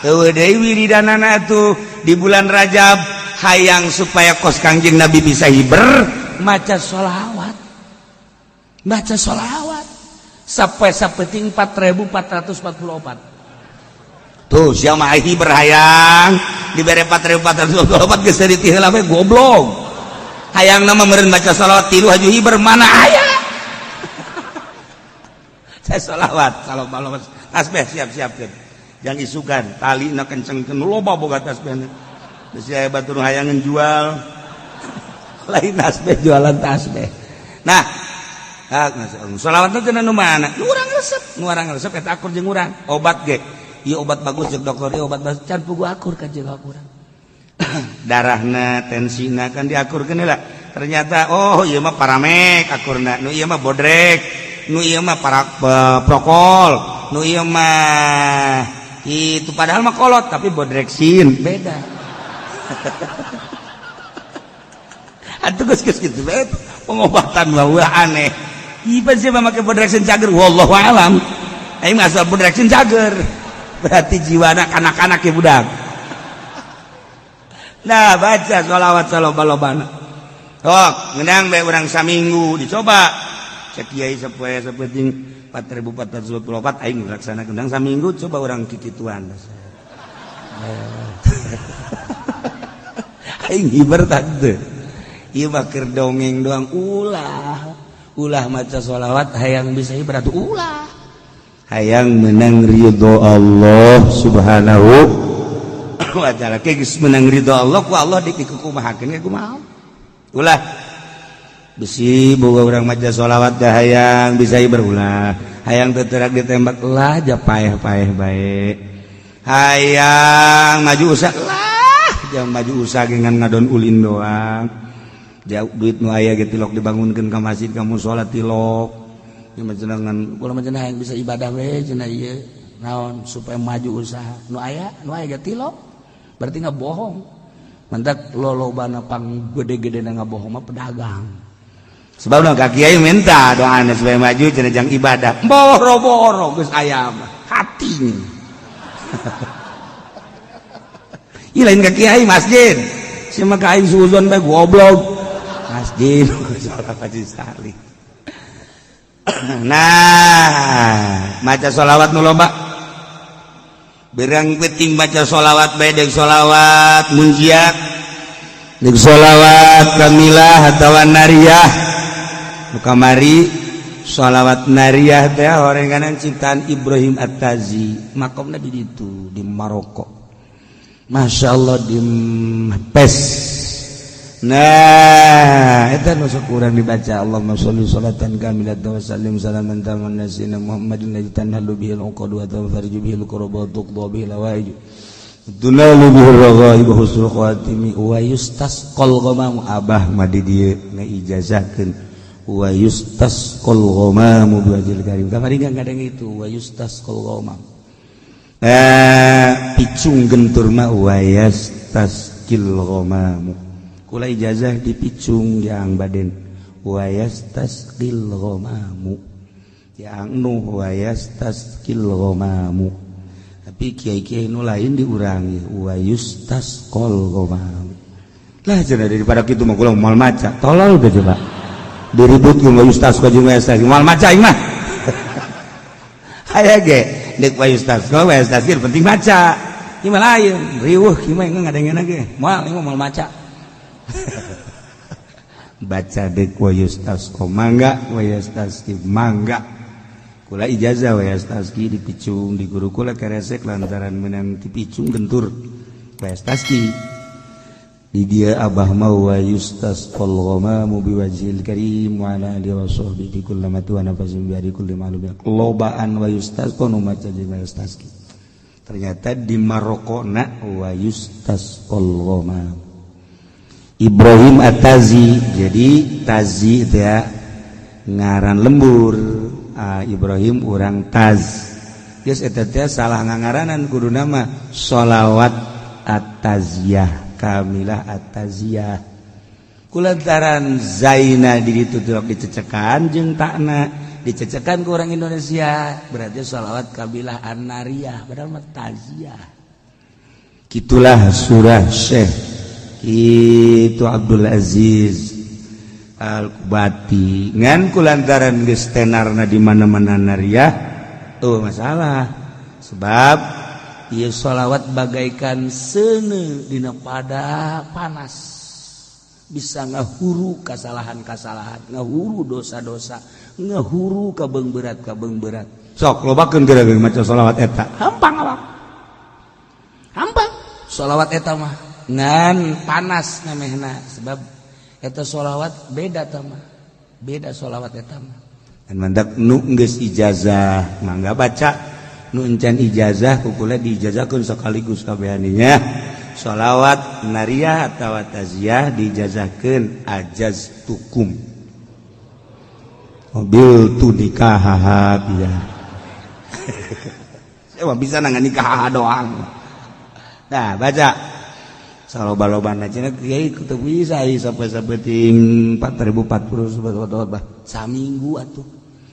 Heueuh deui wiridanana atuh di bulan Rajab, hayang supaya kos Kangjeng Nabi bisa hiber, maca sholawat, baca sholawat sampai sapeting 4444. Tuh siapa mah hiber hayang dibere 4444 geus dari ti heula we, goblok. Hayang nama meureun baca sholawat tilu haju hiber, mana aya. Saya sholawat kalau malam tasbih siap-siapkeun yang isukan tali na kencengkeun, loba boga tasbih. Geus aya batur hayangan jual, lain tasbih, jualan tasbih. Nah, sholawat teh nu mana nu urang resep, nu urang resep eta akur jeung urang. Obat ge ieu obat bagus jeung dokter, ieu obat bagus, can pugu akur ka jeung urang. Darahna, tensina kan diakurkeun heula. Ternyata oh ieu mah paramek akurna, nu ieu mah bodrek, nu ieu mah para prokol, nu ieu mah itu, padahal mah kolot tapi bodreksin beda. Atuh geus geus kitu bae pengobatan mah aneh. Ieu sih mah make bodreksin cager, wallahu alam. Aing mah asal bodreksin cager. Berarti jiwana kanak-kanak ya budak. Nah, baca sholawat saloba-lobana. Sok, ngeunang bae urang saminggu dicoba. Cek kiai sapoe sapenting 4424 aing laksanakeun undang saminggu, coba urang kikituan. Aing hiber tante. Ieu mah keur dongeng doang, ulah. Ulah maca sholawat hayang bisa hiber atuh, ulah. Hayang menang ridho Allah Subhanahu wa taala. Geus menang ridho Allah, ku Allah dikukumahakeun ge kumaha. Ulah besi boga urang maca sholawat dah hayang bisa hiber, ulah. Hayang teterak ditembak lah, ja paeh-paeh bae. Hayang maju usaha lah, jangan maju usaha dengan ngadon ulin doang. Jauh duit nu aya ge tilok dibangunkeun ka masjid, ka musala tilok. Ieu mah cenah kula mah cenah hayang bisa ibadah we cenah, ieu naon supaya maju usaha. Nu aya, nu aya ge tilok. Berarti ngabohong. Mantak lolobana pang gede-gede na ngabohong mah pedagang. Sebab ka kiai minta doana supaya maju cenah jang ibadah. Boro-boro geus aya mah hatinya. Ih lain ka kiai masjid. Sia mah ka aing suuzon bae, goblok. Masjid sholawat sekali. Nah, maca sholawat nu loba. Berang penting baca sholawat bae deuk sholawat munjiat. Deuk sholawat kamilah atawa nariyah. Nu kamari sholawat nariyah teh orang kanan ciptaan Ibrahim At-Tazi, makomna di ditu di Maroko. Masya Allah di Fes. Nah, eta nu sok urang dibaca Allahumma sholli sholatan kamilatan wa sallim salaman taman sayyidina Muhammadin alladzi tanhalu bihil uqad wa tanfariju bihil kurab wa tuqda bihil hawaij tunalu bihir raghaib husnul khatimi wa yustasqal ghamamu. Abah mah di dieu ngaijazahkeun wa yustasqal ghamamu biwajhil karim. Kamari ngadeng itu wa yustasqal ghamam. Picung gentur mah wa yastasqil ghamamu. Kula ijazah dipicung yang baden wa yastasqil ghamamu, yang nuh wa yastasqil ghamamu, tapi kiai-kiai nu lain diurangi wa yustasqal ghamamu. Lah cenah daripada kitu mah kula moal maca, tolol teh. Coba diribut jeung wa yustasqa jeung wa yastasqil, moal maca aing mah. Aya ge deuk wa yustasqa wa yastasqil, penting maca. Ieu mah lain riweuh, ieu mah ngadengena ge moal, ieu mah moal maca. Baca dek wa yustasqa mangga, wa yastasqi mangga. Kula ijazah wa yastasqi dipicung di guru kula keresek lantaran menang dipicung gentur wa yastasqi. Di dia abah mau wa yustasqal ghamamu biwajhil karim wa ala alihi wa sahbihi kullama wa nafasin bi kulli ma'lum. Lobaan wa yustasqa nu maca jeung wa yastasqi. Ternyata di Marokona wa yustasqal ghamam Ibrahim At-Tazi. Jadi Tazi itu ya ngaran lembur. Ibrahim urang Taz geus eta teh salah ngangaranan, kudu nama sholawat At-Taziyah, Kamilah At-Taziyah. Kulantaran Zaina di ditu tilok dicecekan jeung takna dicecekan ku orang Indonesia, berarti sholawat Kabilah An-Nariyah, padahal mah Taziyah. Gitulah surah Syekh itu Abdul Aziz Al-Kubati ngan kulantaran geus tenarna di mana-mana nariah oh masalah sebab ieu sholawat bagaikan seuneu dina pada panas bisa ngahuru kasalahan-kasalahan, ngahuru dosa-dosa, ngahuru kabeung berat sok lobakeun geura maca sholawat eta hampang awak hampang sholawat eta mah ngan panas namehna sebab eta sholawat beda ta mah beda sholawat eta mah. Dan mandak nu geus ijazah mangga baca, nu encan ijazah kukula diijazahkeun sekaligus kabehaninya sholawat nariyah atawa taziah diijazahkeun ajaz tukum mobil tu nikah biar saya mah bisa nangan nikah doang. Nah, baca saloba-lobana cenah kiai teu bisa sampai sabeting 4040 bah saminggu atuh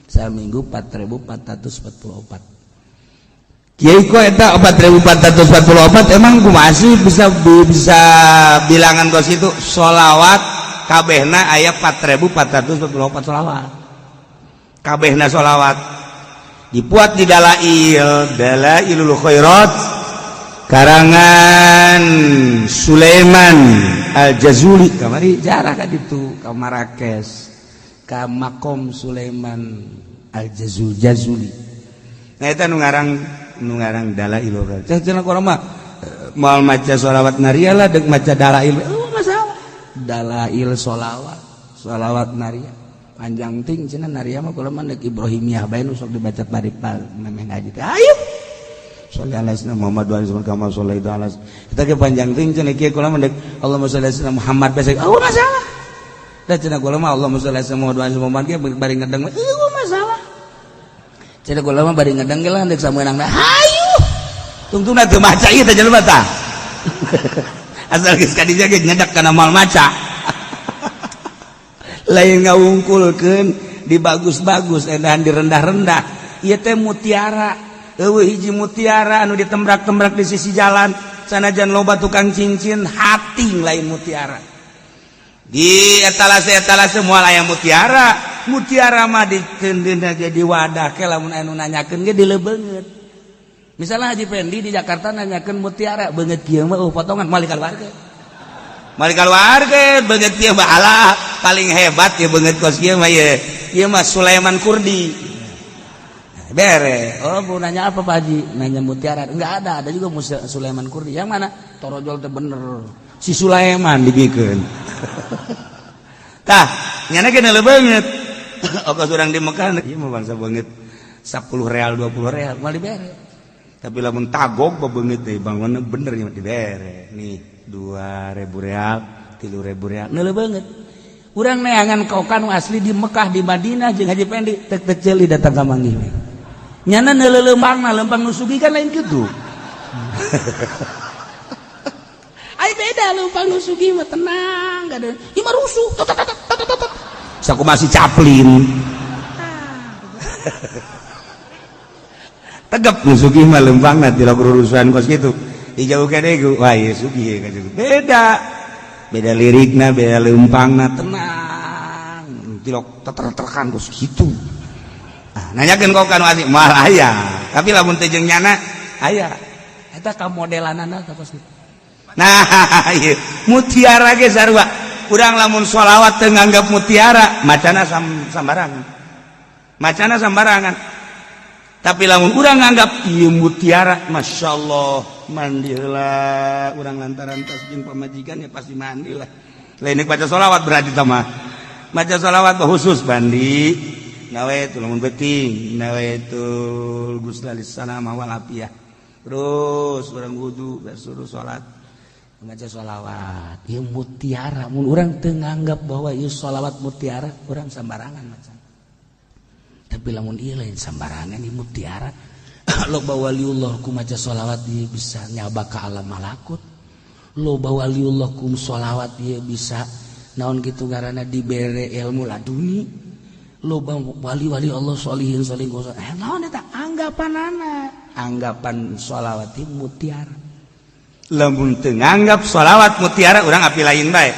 saminggu 4444. Kiai kok eta 4444 emang kumaha sih bisa bisa bilangan kos itu sholawat kabehna aya 4444 sholawat kabehna sholawat dibuat di dalail Dalailul Khairat karangan Sulaiman Al-Jazuli. Kamari jarah ka ditu ka Marrakesh ka makom Sulaiman Al-Jazuli Jazuli. Nah, eta nu ngarang Dalailul Khairat. Cah cenah urang mah moal maca sholawat nariyah lah deuk maca dalail oh masalah dalail sholawat sholawat nariyah panjang ting cenah nariyah mah kula mah deuk Ibrahimiyah bae nu sok dibaca bari memeh ngaji teh ayo sholli ala sayyidina Muhammad wa alihi kama shallaita ala kita ke panjang ting cenah kieu kula mah deuk Allahumma sholli ala sayyidina Muhammad bae oh masalah da cenah kula mah Allahumma sholli ala sayyidina Muhammad wa alihi Muhammad ge bari ngedeng oh masalah cenah kula mah bari ngedeng ge lah deuk sameunangna hayu tungtungna teu maca ieu teh jelema tah asal geus ka dinya ge nyedak kana moal maca lain ngawungkulkeun di bagus-bagus edahan di rendah-rendah ieu teh mutiara eueuh hiji mutiara anu ditembrak-tembrak di sisi jalan sanajan loba tukang cincin hati lain mutiara di etalase etalase moal aya mutiara. Mutiara mah diteundeunna ge di wadah ke lamun anu nanyakeun ge dilebeungeut. Misalnya Haji Pendi di Jakarta nanyakeun mutiara beungeut kieu mah potongan moal dikaluarkeun, moal dikaluarkeun beungeut kieu mah. Alah, paling hebat ya beungeut kos kieu mah ye ieu mah Sulaiman Kurdi bere. Oh, mau nanya apa, Pak Haji? Nanya mutiara enggak ada. Ada juga Sulaiman Kurdi yang mana torojol teh bener si Sulaiman dibikeun tah nyana ge banget. Oke, urang di Mekah ieu mah bangsa beungeut 10 real 20 real moal dibere, tapi lamun tagog beungeut teh bangun bener nya dibere nih 2000 real 3000 real neuleuh banget. Urang neangan kokan asli di Mekah, di Madinah jeung Haji Pendi tek tek ceuli datang ka manggih nyana neuleuh lempangna lempang nu sugih kan lain kitu. Ai beda lempang nu sugih mah tenang gak ada ieu mah rusuh tot tot tot tot tot saku masih Chaplin tegap nu sugih mah lempangna tidak urusan kos kitu dijauh kene wah ieu sugih beda beda lirikna beda lempangna tenang tilok teter-terkan kos kitu. Ah, nanyakeun kok kanu asli moal aya, tapi lamun teu jeung nyana aya eta ka modelanana tah kos kitu. Nah, ieu mutiara ge sarua. Urang lamun sholawat teu nganggap mutiara macana sambarangan, macana sambarangan. Tapi lamun urang nganggap ieu mutiara, Masya Allah, mandi heula urang lantaran tas jeung pamajikan ya pasti mandi lah. Lain baca sholawat berarti tah maca sholawat khusus mandi nawaitu lamun beuting nawaitul ghusla lissalama wal afiyah terus urang wudu suruh salat maca sholawat ieu mutiara. Mun urang teu nganggap bahwa ieu sholawat mutiara urang sambarangan maca, tapi lamun ieu lain sambarangan ieu mutiara loba waliullah ku maca sholawat ieu bisa nyaba ka alam malakut, loba waliullah ku sholawat ieu bisa naon kitu ngaranna dibere ilmu laduni, loba wali-wali Allah sholihin sholihin naon eta anggapanana anggapan sholawat mutiara. Lamun teu nganggap sholawat mutiara, urang api lain bae.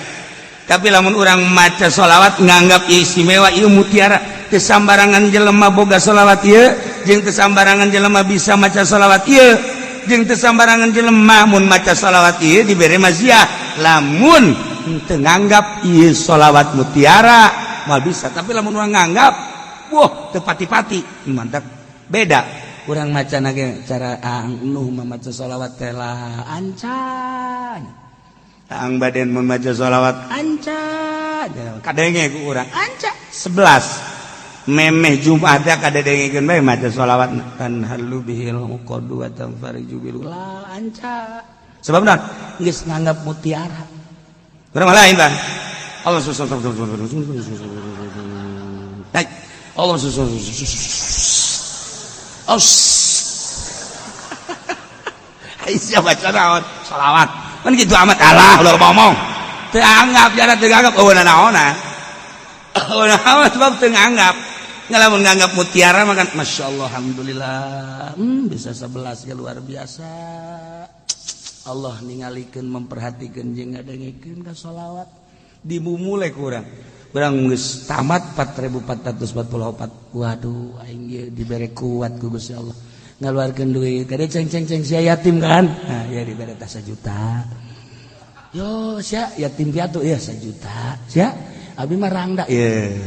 Tapi lamun urang maca sholawat nganggap istimewa, ieu mutiara, teu sambarangan jelema boga sholawat ieu, jeung teu sambarangan jelema bisa maca sholawat ieu, jeung teu sambarangan jelema mun maca sholawat ieu dibere maziah. Lamun teu nganggap ieu sholawat mutiara, moal bisa. Tapi lamun urang nganggap, wah, teu pati-pati, mantap, beda. Kurang maca ge cara Ang Nuh memaca sholawat teh lah ancan. Ang Baden membaca sholawat anca, kadenge ku urang anca 11 memeh Jumat teh kadengekeun bae maca sholawat tanhallu bihil uqadu wa tanfariju bil la anca. Sebab naon? Geus nganggap mutiara. Urang mah lain, Bang. Allah, Allah. Oh, siapa baca naon? Salawat. Kan gitu amat, alah ulah ngomong. Teu anggap jara, teu anggap eueuh naonan. Eueuh naon, sebab teu nganggap. Ngalamun nganggap mutiara mah kan masyaallah, alhamdulillah. Bisa 11 ya luar biasa. Allah ningalikeun, memperhatikeun jeung ngadengekeun ka salawat. Dimumule ku urang. Urang geus tamat 4444. Waduh, aing ge dibere kuat ku Gusti Allah. Ngaluarkeun duit kade ceng ceng ceng, sia yatim kan? Nah, ya dibere tah 1 juta. Yo sia yatim piatu ya 1 juta. Sia abdi mah rangda. Ye.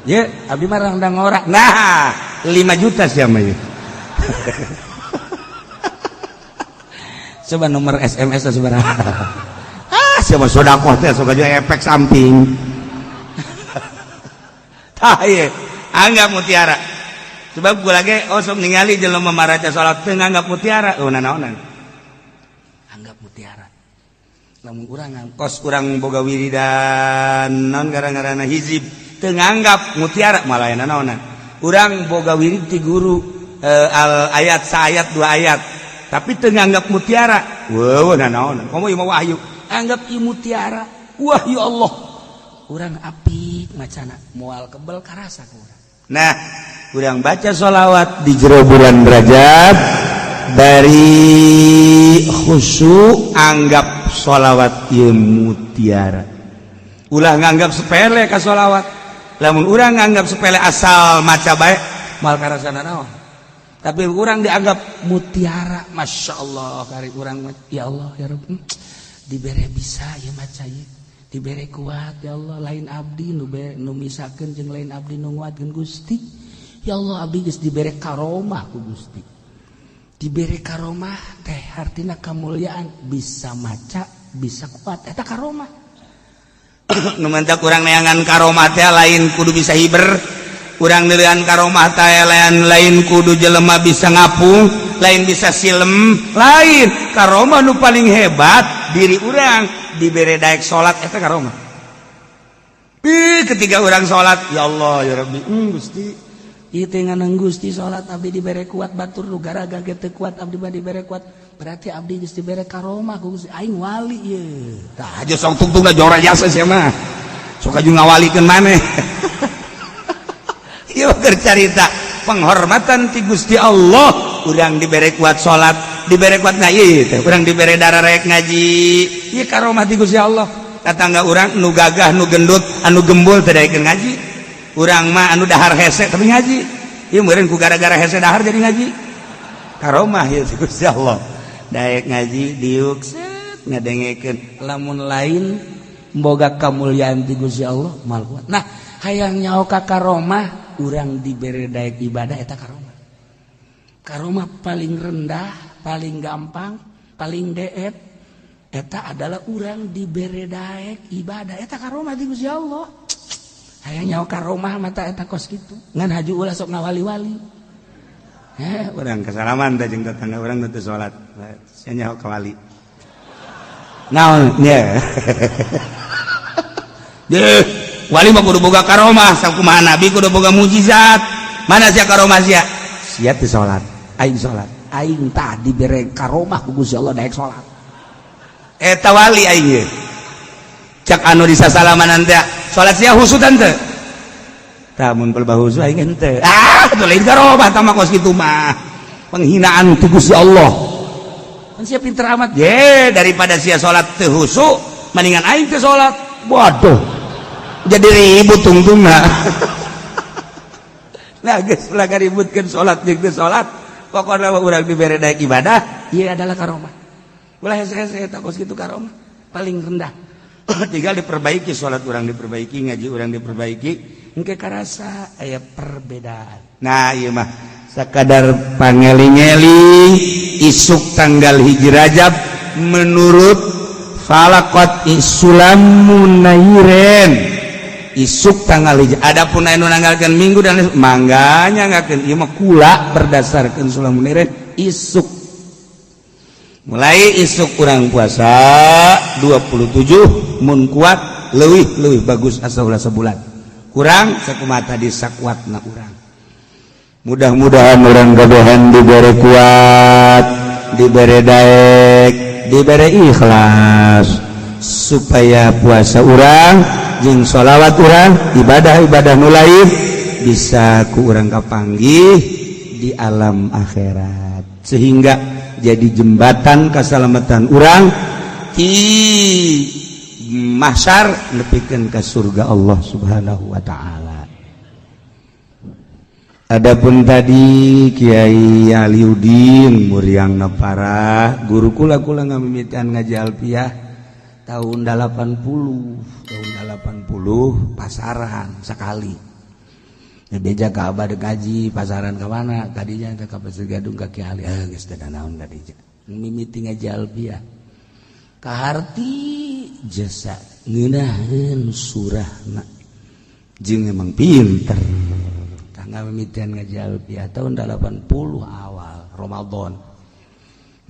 Ye, abdi mah rangda ngora. Nah, 5 juta sia mah ye. Coba nomor SMS seberapa? Ah, siapa sodakoh teh sok aja efek samping. Tah ieu, anggap mutiara. Sebab gua lagi oh sok ningali jelema maraca salat teu nganggap mutiara, oh nanaonan. Anggap mutiara. Lamun urang kos urang boga wiridan naon gara-garana hizib teu nganggap mutiara, malah nanaonan. Urang boga wirid ti guru al ayat saayat dua ayat, tapi teu nganggap mutiara, weuh nanaonan. Komo ieu mah wahyu, anggap ieu mutiara. Wah ya Allah, urang apik macana moal kebel karasa ku urang. Nah, urang baca sholawat di jero bulan Rajab dari khusyuk, anggap sholawat ieu mutiara. Ulah nganggap sepele ka sholawat. Lamun urang nganggap sepele, asal maca bae, moal karasana naon. Tapi urang dianggap mutiara, masya Allah, kari urang, ya Allah, ya Rabb, dibere bisa ya maca ieu, dibere kuat ya Allah, lain abdi nu nu misakeun jeung lain abdi nu nguatkeun, Gusti. Ya Allah, abdi geus dibere karomah ku Gusti. Dibere karomah teh artina kamuliaan, bisa maca, bisa kuat, eta karomah. Nu mantak urang neangan karomah teh lain kudu bisa hiber. Urang neangan karomah teh lain, lain kudu jelema bisa ngapung, lain bisa silem, lain. Karomah nu paling hebat diri urang dibere daek salat, eta karomah. Ih, ketika urang salat, ya Allah, ya Rabbi, Gusti, ieu teh nganang Gusti salat abdi dibere kuat, batur nu garaga ge teu kuat, abdi mah dibere kuat, berarti abdi geus dibere karomah ku Gusti, aing wali ieu. Tah aja sok tungtungna jora jasa sia mah. Sok aju ngawalikeun maneh. Ieu keur carita penghormatan ti Gusti Allah, urang dibere kuat salat, dibere kuat ngaji teh, urang dibere darah rek ngaji, ieu karomah ti Gusti Allah. Tetangga urang nu gagah, nu gendut, anu gembul teu daekeun ngaji. Urang mah anu dahar hese tapi ngaji. Ieu meureun ku gara-gara hese dahar jadi ngaji. Karomah ieu ti Gusti Allah. Daek ngaji diuk set ngadengekeun, lamun lain boga kamuliaan ti Gusti Allah moal kuat. Nah, hayang nyaho ka karomah, urang dibere daek ibadah, eta karomah. Karomah paling rendah, paling gampang, paling deet eta adalah urang dibere daek ibadah, eta karomah ti Gusti Allah. Hayang nyaho karomah mata eta kos kitu. Ngan haju ulah sok ngawali-wali. Eh, urang kesalaman teh jeung tetangga urang teu salat. Sia nyaho ka wali. Naon nya? Deh, wali mah kudu boga karomah, sakumaha nabi kudu boga mukjizat. Mana sia karomah sia? Sia teu salat, aing salat. Aing tah dibere karomah ku Gusti Allah daek salat. Eta wali aing ye. Cak anu disasalaman teh, salat sia khusyutan teu? Tah mun pelbah khusyuk aing henteu. Ah, teu lain karomah tah mah kos kitu mah. Penghinaan ti Gusti Allah. Kan sia pinter amat ye, daripada sia salat teu khusyuk mendingan aing teu salat. Waduh, jadi ribut tungtungna. Nah, geus ulah ributkeun salat jeung teu salat. Pokokna mah urang dibere daek ibadah, ieu adalah karomah. Ulah hese-hese eta kos kitu, karomah paling rendah. Tinggal diperbaiki salat urang, diperbaiki ngaji urang, diperbaiki, engke karasa aya perbedaan. Nah, ieu mah sakadar pangeling-eling. Isuk tanggal 1 Rajab menurut falakot Sulamun Nairen, isuk tanggal 1. Adapun anu nanggalkeun Minggu dan mangga nyanggakeun, ieu mah kula berdasarkan Sulamun Nairen. Isuk, mulai isuk kurang puasa 27 mun kuat, leuwih leuwih bagus asa ulah sebulan kurang, sakumaha tadi sakuatna urang. Mudah-mudahan urang kabehan diberi kuat, diberi daek, diberi ikhlas, supaya puasa urang jeung sholawat urang, ibadah-ibadah nu lain bisa ku urang kapanggih di alam akhirat, sehingga jadi jembatan keselamatan urang di mahsyar nepikeun ke surga Allah Subhanahu wa Ta'ala. Adapun tadi Kiai Aliudin muriang parah guru kula, kula ngamimitian ngaji alfiah tahun 80, tahun 80 pasaran sekali. Ya, beja ka abah ngaji pasaran ke mana tadinya, ke Pasir Gadung ka Kiai Ali. Ah, geus teu naon tadi mimiti ngaji alfiah, kaharti jasa ngeunaheun surahna jeung emang pinter. Mimitian ngaji alfiah tahun 80 awal Ramadan.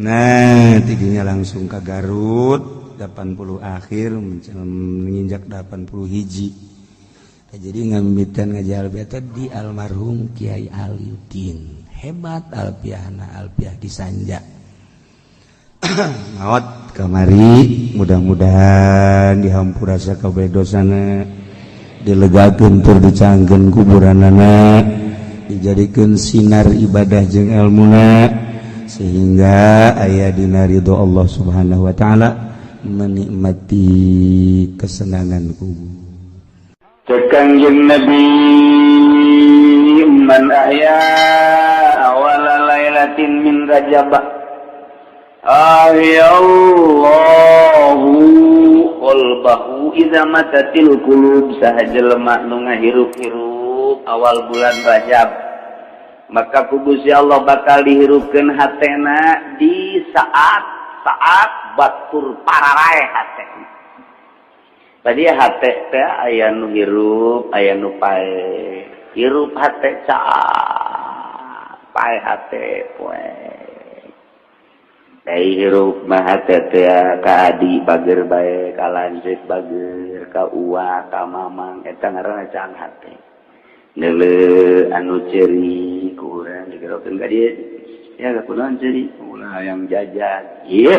Nah, tidinya langsung ke Garut 80 akhir menginjak 80 hiji. Nah, jadi ngamimitian ngaji alfiah di almarhum Kiai Aliudin. Hebat alfiahna, alfiah disanja. Maot kamari, mudah-mudahan dihampura sakabeh dosana, dilegakeun tur dicangkeun kuburanana, dijadikan sinar ibadah jeung ilmuna, sehingga aya dina ridho Allah Subhanahu wa Ta'ala, menikmati kesenangan kubur. Cek Kangjeng Nabi, man ahya awala lailatin min Rajab ahyallahu qalbahu idza matatil qulub. Saha jelema nu ngahirup-hirup awal bulan Rajab, maka ku Gusti Allah bakal dihirupkeun hatena di saat saat batur pararae hate. Tadi hate teh aya nu hirup, aya nu pae. Hirup hate caang, pae hate poe. Dai hirup mah hate teh ka adi bager bae, ka lanceuk bager, ka uwa, ka mamang, eta ngaranna caang hate. Neuleu anu ceuri ku urang digerokeun ka dieu. Ya kunaon ceuri? Ulah hayang jajan. Ieu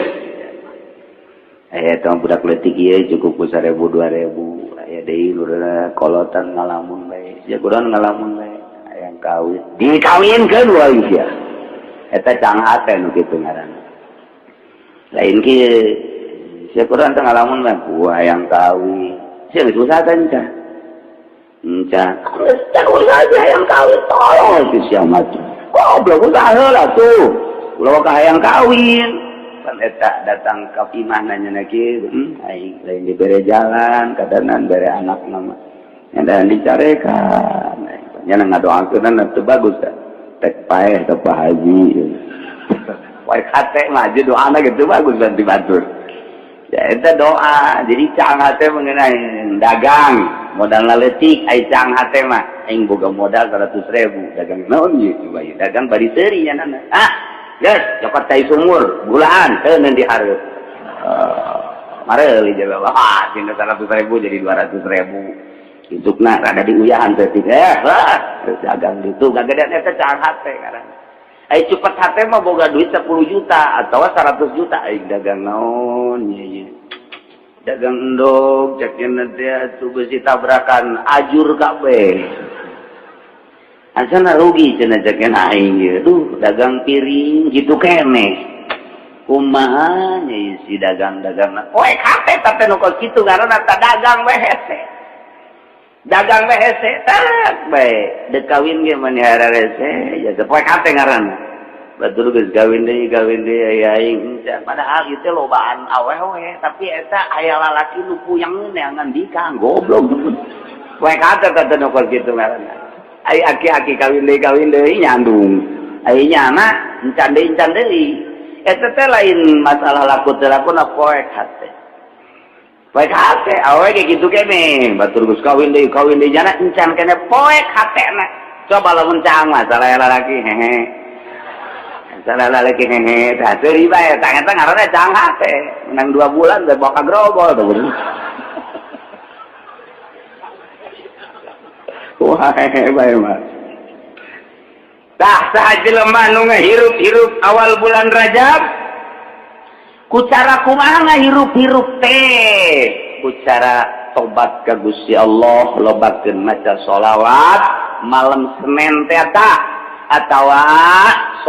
aya tong budak leutik ieu cukup ku 1000 2000. Aya deui nu kolotan ngalamun bae. Sia kunaon ngalamun bae? Hayang kawin. Dikawinkeun wae sia. Eta caang hate nu kitu ngaranna. Lain kieu, sia kunaon teh ngalamun mah? Ku hayang kawin. Sia geus usaha teh encan? Encan. Geus can usaha hayang kawin, tolong sia mah. Goblok, usaha heula tuh. Ulah ka hayang kawin. Pan eta datang ka imah nanya kieu, aing lain dibere jalan, kadanan bere anak nama. Dan dicarekan. Nya ngadoakeun teu bagus teh. Tek paeh teh Pak Haji. Wae kate mah aja doana gitu bagus dan dibatur. Ya eta doa. Jadi caang hate mengenai dagang, modal leutik ai caang hate mah aing boga modal 100.000, dagang naon ieu coba ieu? Dagang bari seuri nya. Ah, geus cokot tai sumur, gulaan teu dihareup. Mareuli jelema, ah tina 100.000 jadi 200.000. Isukna rada diuyahan teh, eh lah dagang ditu gagedean. Eta caang hate ngaranna. Ai cupet hate mah boga duit 10 juta atau 100 juta, aing dagang naon ieu? Dagang endog cek teh atuh, beusi tabrakan ajur kabeh, asana rugi cenah cek aing ieu. Duh, dagang piring gitu keneh. Kumaha nya isi dagang-dagang poek hate tapi nu kos kitu ngaranna ta dagang we hese. Dagang we hese tak bae deuk kawin ge mani hararese ya poek hate ngaranna. Batur geus kawin deui aya aing padahal ieu teh lobaan awewe, tapi eta aya lalaki nu puyeng neangan bikang goblok. Poek hate teh nu kos kitu ngaranna. Ai aki-aki kawin deui nyandung. Ai nyana encan deui encan deui. Eta teh lain masalah laku teu laku na poek hate. Poek hate awewe ge kitu kene, batur geus kawin deui jana encan kene poek hatena. Coba lamun caang masalah lalaki hehe. Masalah lalaki hehe, tah seuri bae tah eta ngaranna caang hate. Menang 2 bulan teh boka grogol tuh. Wah hehe bae mah. Tah saha jelema nu ngahirup-hirup awal bulan Rajab ku cara kumaha ngahirup-hirup teh, ku cara tobat ka Gusti Allah, lobakeun maca sholawat malam Senin teh tah atawa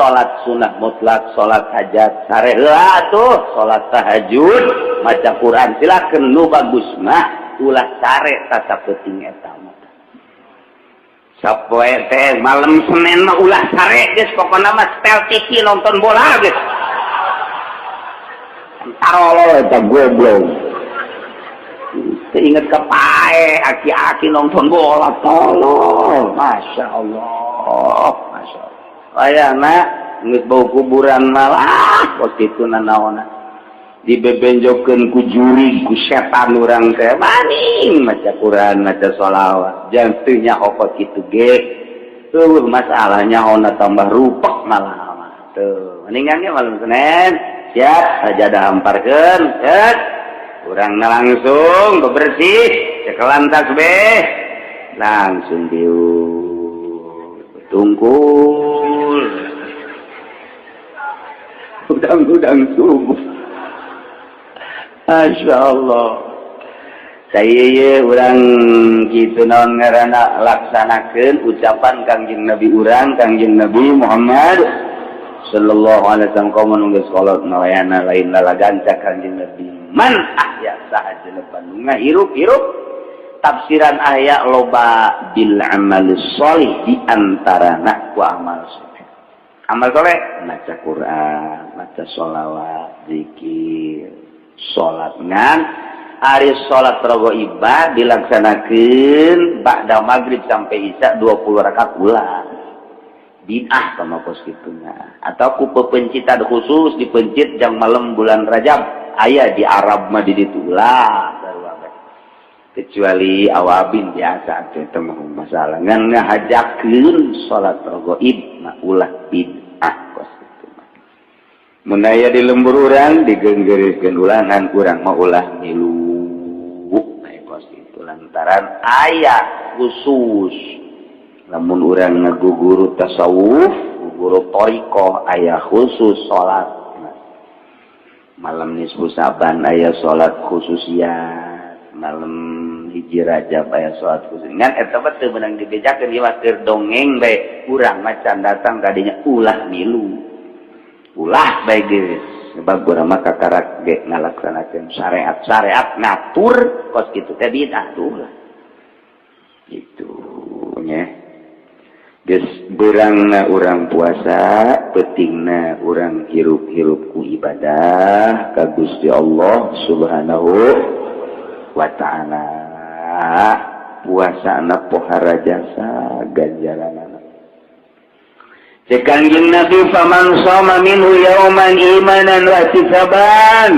salat sunah mutlak, salat hajat sare heula atuh, salat tahajud, maca Quran silakeun nu bagus mah ulah sare tah sapeuting eta. Sapoe teh malam Senin mah ulah sare geus, pokona mah setel TV nonton bola geus. Tarolol eta goblok. Teu inget ka pae aki-aki nonton bola tolol. Masya Allah, Masya Allah. Ayana geus bau kuburan malah kos kitu nanaonna. Dibebenjokeun ku juri ku setan urang teh maning maca Quran maca sholawat jangan teu nyaho kitu ge eueuh masalahnya ona tambah rupek malah mah tuh mendingan ge malam Senin siap sajadah hamparkeun cet urangna langsung bebersih cekelan tasbih langsung diuk tungkul udang-udang subuh. Masya Allah. Saya urang gitu naon ngaranna laksanakeun ucapan Kangjeng Nabi urang Kangjeng Nabi Muhammad sallallahu alaihi wasallam kaum nu geus kolot nalayana lain lalaganca Kangjeng Nabi man ahya saha jelema nu ngahirup-hirup tafsiran ahya loba bil amal sholih di antarana ku amal soleh. Amal soleh maca Quran, maca sholawat, zikir, salat ngan ari salat raghaibah dilaksanakeun ba'da maghrib sampai isya 20 rakaat ulah bid'ah sama kos kituna atau ku pepencitan khusus dipencit jang malam bulan Rajab aya di Arab mah di ditu ulah kecuali awabin biasa teh mah masalah ngan ngahajakeun salat raghaib mah ulah bid'ah kos kitu mah. Mun aya di lembur urang digenggeurkeun ulangan urang mah ulah milu kos kitu lantaran aya khusus lamun urang ngaguguru tasawuf guguru thariqah aya khusus salat malam nisfu Saban aya salat khususiat malam hiji Rajab aya salat khusus ngan eta mah teu meunang dibejakeun ieu mah keur dongeng bae urang mah can datang kadinya ulah milu ulah bae geus sebab urang mah kakarak ge ngalaksanakeun syariat-syariat ngatur kos kitu teh bid'ah tuh lah gitu nya geus beurangna urang puasa peutingna urang hirup-hirup ku ibadah ka Gusti Allah Subhanahu wa ta'ala. Puasana pohara jasa ganjaranana. Cek Kangjeng Nabi faman shoma minhu yauman imanan wa ihtisaban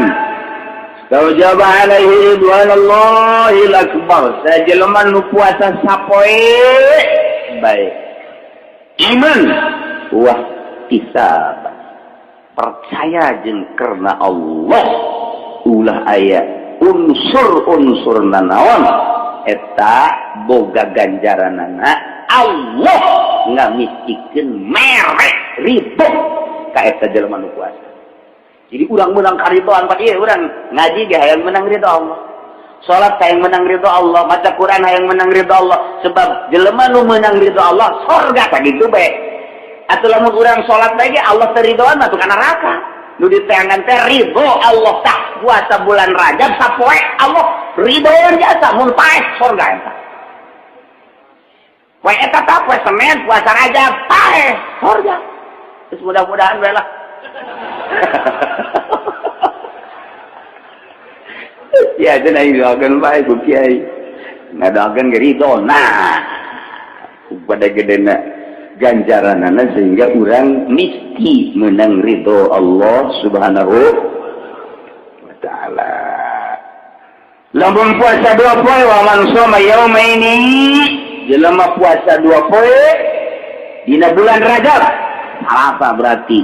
Taujaba alaihi ridwanallahil akbar. Sajelema nu puasa sapoe bae iman wah ihtisab percaya jeung karena Allah ulah aya unsur-unsur nanaon eta boga ganjaranana Allah ngamistikeun merek ridho ka eta jelema nu puasa. Jadi urang menang karidoan pa ieu urang ngaji ge hayang menang ridho Allah, salat hayang menang ridho Allah, maca Quran hayang menang ridho Allah, sebab jelema nu menang ridho Allah sorga sakitu bae. Atuh lamun urang salat bae ge Allah teu ridhoan mah ka neraka. Nu diteangan teh ridho Allah. Tah, puasa bulan Rajab sapoe Allah ridho jasa, mun paeh surga eta. Poe eta tah, poe Senin puasa Rajab, paeh surga. Terus mudah-mudahan we lah. Ya cenah doakeun bae ku kiai. Ngadoakeun ge ridho. Nah, pada gedena ganjaranana sehingga urang mesti menang ridho Allah Subhanahu wa taala. Lamun puasa dua poe, wa man shoma yaumaini, jelema puasa dua poe dina bulan Rajab, Salasa berarti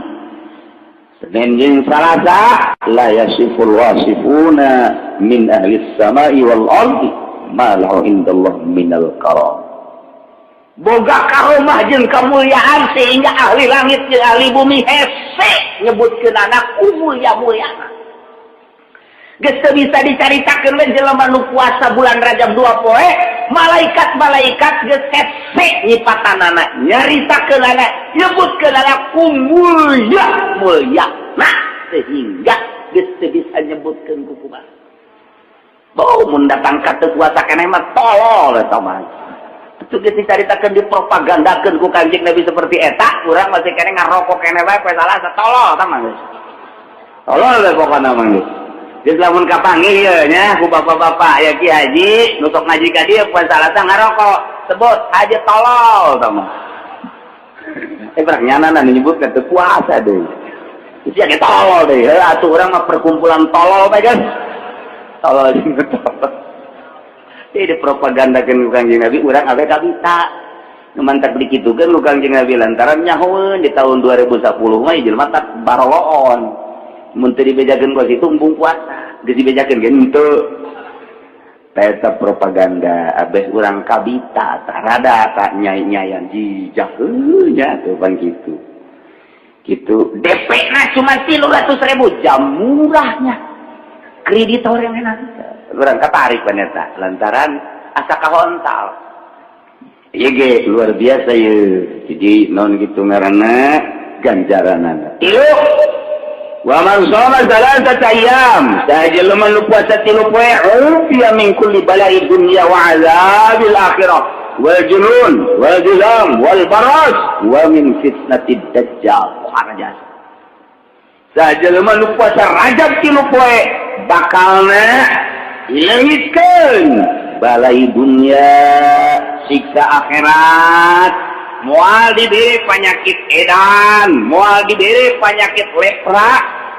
Senin jeung Salasa, la yasiful wasifuna min ahli samai wal ardi ma lahu indallah minal karam. Boga karomah jeung kemuliaan sehingga ahli langit jeung ahli bumi hese nyebutkeun anak mulia-muliana. Geus teu bisa dicaritakeun we jelema nu puasa bulan Rajab dua poe, malaikat-malaikat geus hese nyipatanana, nyaritakeun anak, nyebutkeun anak ku mulia mulia. Nah, sehingga geus teu bisa nyebutkeun ku kumaha. Bau mun datang ka teu puasa keneh mah tolol eta mah. Itu geus dicaritakeun, dipropagandakeun ku Kanjeng Nabi seperti eta, urang masih keneh ngarokok keneh bae poe Salasa, tolol eta mah geus. Tolol we pokona mah geus. Geus lamun kapanggih ieu nya ku bapak-bapak ya Ki Haji nu sok ngaji ka dieu poe Salasa ngarokok, sebut haji tolol eta mah. Berak nyanana nyebutkeun teu puasa deui. Sia ge tolol deui. Heuh atuh urang mah perkumpulan tolol bae geus. Tolol jeung tolol. Jadi dipropagandakeun ku Kanjeng Nabi urang awe kabita. Nu mantak dikitukeun ku Kanjeng Nabi lantaran nyahoeun di tahun 2010 mah jelema tak baroloon. Mun teu dibejakeun ku situ embung puasa. Geus dibejakeun ge henteu. Eta propaganda abeh urang kabita tah rada tak nyai-nyayan jijak nya tuh pan kitu. Kitu DP na cuma 300.000, jam murahnya. Kreditor yang enak. Urang katarik pan eta lantaran asa kahontal. Ieu ge luar biasa ye. Jadi non gitu ngaranna ganjaranana. Tilu wa man shoma salasata ayyam, saha jelema nu puasa tilu poe, ufiya min kulli bala'i dunya wa azabil akhirah wal junun wal juzam wal baras wa min fitnatid dajjal. Jasa saha jelema nu puasa Rajab tilu poe bakalna dileungitkeun balai dunia, siksa akhirat, moal diberi penyakit edan, moal diberi penyakit lepra,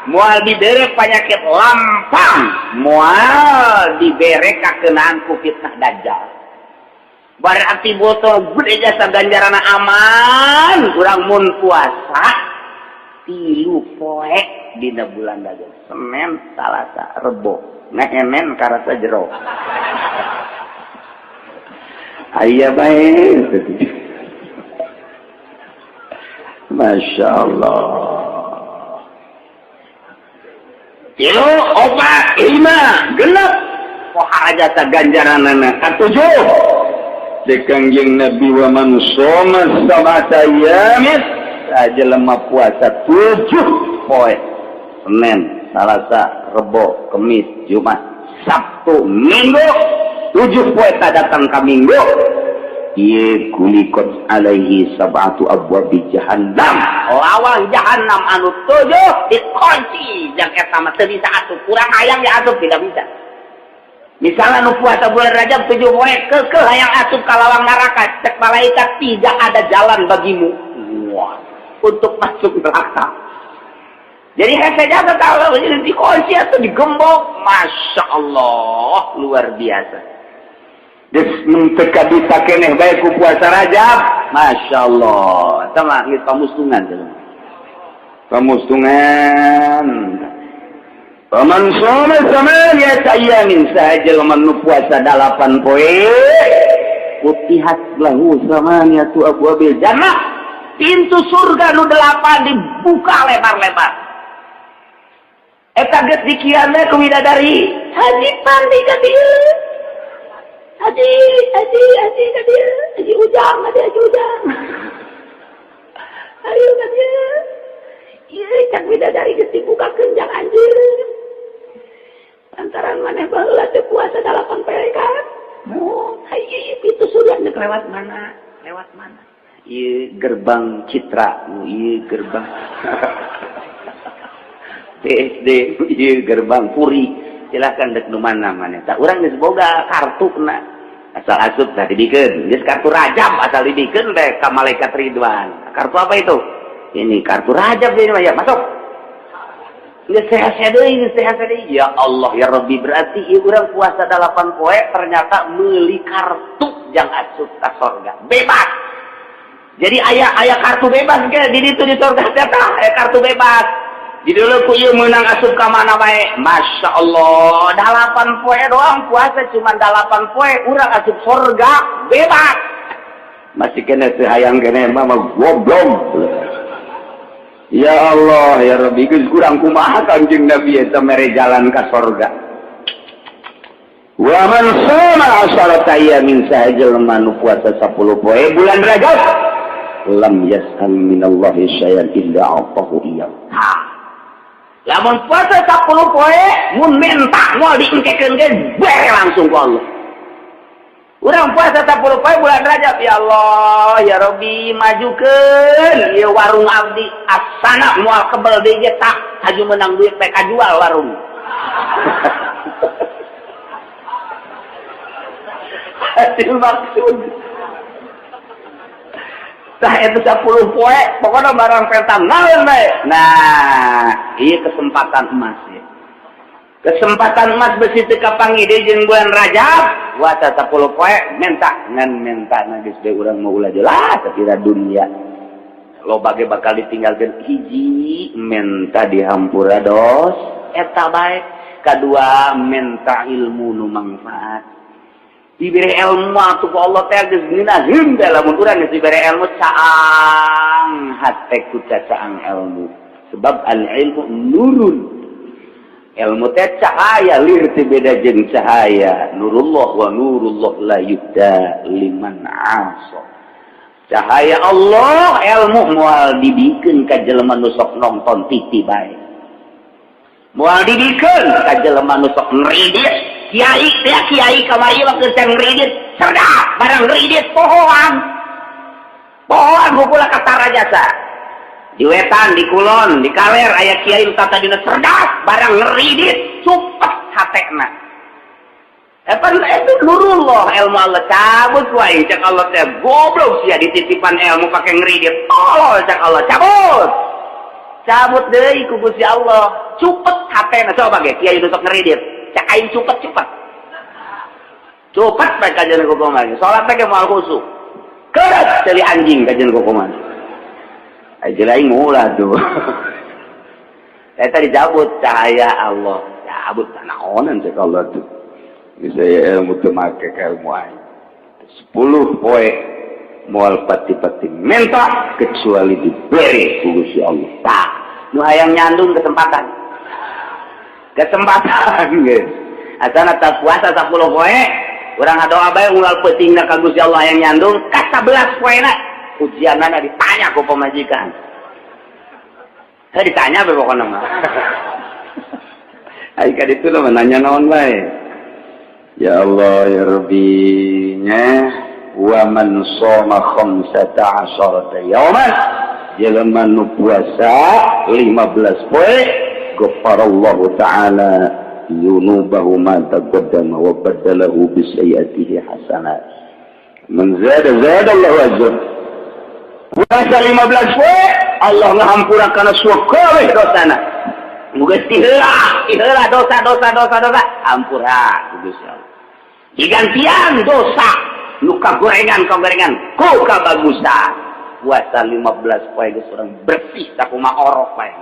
moal diberi penyakit lampang, moal diberi kakenaan ku fitnah dajjal. Berarti botol gede jasa ganjarana aman kurang mun puasa tilu poe dina bulan Rajab, Senin, Salasa, Rebo, ngehenen karasa jero. Aya bae. Masya Allah. Tilu, opat, lima, genep. Pohara jasa ganjaranana. Katujuh. Cek Kangjeng Nabi wa man shoma sab'ata ayyamin, saha jelema puasa 7 poe. Senin, Salasa, Rebo, Kemis, Jumat, Sabtu, Minggu. 7 poe tak datang ka Minggu. Ieu guliqat alaihi sab'atu abwabi jahannam. Lawang jahannam anu 7 dikunci. Jang eta mah teu bisa asup. Kurang hayang ya asup tidak bisa. Misalnya nu puasa bulan Rajab 7 poe keukeuh hayang asup ka lawang neraka, cek malaikat tidak ada jalan bagimu. Wah, untuk masuk neraka. Jadi hese jasa tahu jadi dikunci atau digembok. Masya Allah, luar biasa. Geus mun teu kabita keneh bae ku puasa Rajab. Masya Allah. Eta mah geus pamustungan jelema. Pamustungan. Faman shoma samaniyata ayyamin, saha jelema nu puasa 8 poe, futihat lahu samaniyatu abwabil jannah. Pintu surga nu 8 dibuka lebar-lebar. Eta geus dikianna ku bidadari. Haji Pandi ka dieu. Haji, haji, haji ka dieu. Haji Ujang, haji, Haji Ujang. Ayo ka dieu. Ieu cak bidadari geus dibukakeun jang anjeun. Lantaran maneh baheula teh puasa 8 poe kan. Oh, ieu pintu surga nek lewat mana? Lewat mana? Ieu gerbang Citra, ieu gerbang PSD, ieu gerbang Puri. Silahkan dek nu mana maneh. Tah urang geus boga kartuna. Asal asup tah dibikeun. Geus kartu Rajab asal dibikeun teh ka malaikat Ridwan. Kartu apa itu? Ini kartu Rajab ini mah ya, masuk. Geus sehat deui, geus sehat deui. Ya Allah ya Rabbi, berarti ieu urang puasa 8 poe ternyata meuli kartu jang asup ka sorga. Bebas. Jadi aya aya kartu bebas ke di ditu di sorga teh aya kartu bebas. Di dulu ku ieu meunang asup ka mana bae. Masya Allah, 8 poe doang puasa cuma 8 poe urang asup sorga bebas. Masih kena teu hayang kene mah goblok. Ya Allah ya Rabbi, geus kurang kumaha Kanjeng Nabi eta mere jalan ka sorga. Wa man shoma asharata ayyamin, saha jelema nu puasa 10 poe bulan Rajab, lam yas'al minallahi syai'an illa a'tahu iyyahu. Lamun puasa 10 poe mun minta moal diengkekeun ge bere langsung ku Allah. Urang puasa 10 poe bulan Rajab, ya Allah ya Rabbi, majukeun ieu warung abdi, asana moal kebel deui ge tak haju menang duit bae kajual warung. Hasil maksud. Tah itu 10 poe pokoknya barang petang naon bae. Nah, ieu kesempatan emas ya. Kesempatan emas besi teu kapanggih deui jeung bulan Rajab, puasa 10 poe minta ngan minta geus deui urang mau ulah jelas kira dunia. Loba ge bakal ditinggalkeun, hiji minta dihampura dos eta bae, kadua minta ilmu nu mangfaat. Diberi ilmu atuh ku Allah teh geus ngeunaheun teh, lamun urang geus diberi ilmu caang hate ku caang ilmu, sebab al ilmu nurun, ilmu teh cahaya, lir teh beda jeung cahaya nurullah, wa nurullah la yuhda liman asa. Cahaya Allah ilmu moal dibikeun ka jelema nu sok nonton TV bae, moal dibikeun ka jelema nu sok ngridit. Kiai teh, kiai kamari mah keur ngridit cerdas, barang ngridit pohoan pohoan hukula kata jasa di wetan, di kulon, di kaler aya kiai nu tadina cerdas, barang ngridit cupet hatena. Epan itu nurullah, ilmu Allah cabut wae cek Allah teh, goblok sia dititipan ilmu pake ngridit, tolol cek Allah, cabut cabut deui ku Gusti Allah, cupet hatena. Coba ge kiai nu sok ngridit cek aing, cupet cupet cupet bae kajian kukuman, salat teh moal khusyuk, keureut ceuli anjing kajian kukuman. Ai aing ulah tuh eta dicabut cahaya Allah, cabut naonan cek Allah tuh. Bisa ya ilmu teu make ka ilmu aing. 10 poe moal pati-pati minta kecuali diberi ku Gusti Allah. Tah nu hayang nyandung kesempatan kesempatan geus asana tak puasa 10 poe urang ngadoa bae unggal peutingna ka Gusti Allah yang nyandung ka 11 poena ujianana ditanya ku pamajikan. Saya ditanya bae pokona mah. Ai ka ditu mah nanya naon bae. Ya Allah ya Rabbi nya, wa man shoma khamsata asharata yauman, jelema nu puasa 15 poe, ghafarallahu ta'ala dzunubahu ma taqaddama wa baddalahu bi sayyi'atihi hasanat. Man zada zada Allahu ajr. Puasa 15 poe Allah ngahampura kana sakabeh dosana. Geus diheula diheula dosa dosa dosa dosa ampura ku Gusti Allah, digantian dosa nu kagorengan kagorengan ku kabagusan. Puasa 15 poe geus urang bersih sakumaha orok bae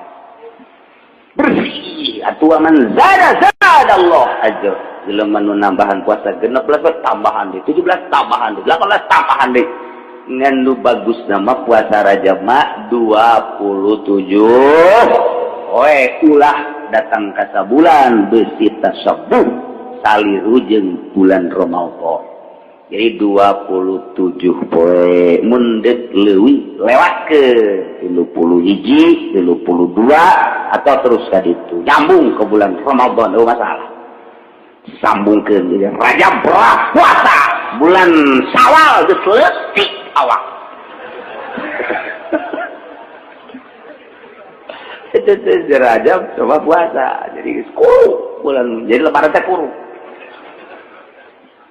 bersih atuh. Man zada zada Allah ajr. Jelema nu nambahan puasa 16 tambahan deui, 17 tambahan deui, 18 tambahan deui. Ngan nu bagus nama puasa Rajab mah 27 poe, ulah datang ka sabulan besi tasabbuh saliru jeung bulan Ramadan. Jadi 27 poe, mun deuk leuwih lewat ke 31, 32, atau terus ka ditu nyambung ke bulan Ramadan. Oh, masalah sambung ke Rajab berat puasa, bulan Syawal geus leutik awak. Itu Rajab coba puasa, jadi kuru bulan, jadi Lebaran teh kuru.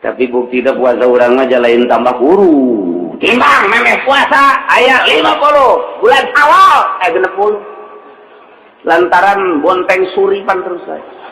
Tapi bukti puasa urang mah lain tambah kuru, timbang memeh puasa aya 50, bulan Syawal aya 60, lantaran bonteng suripan terus aja.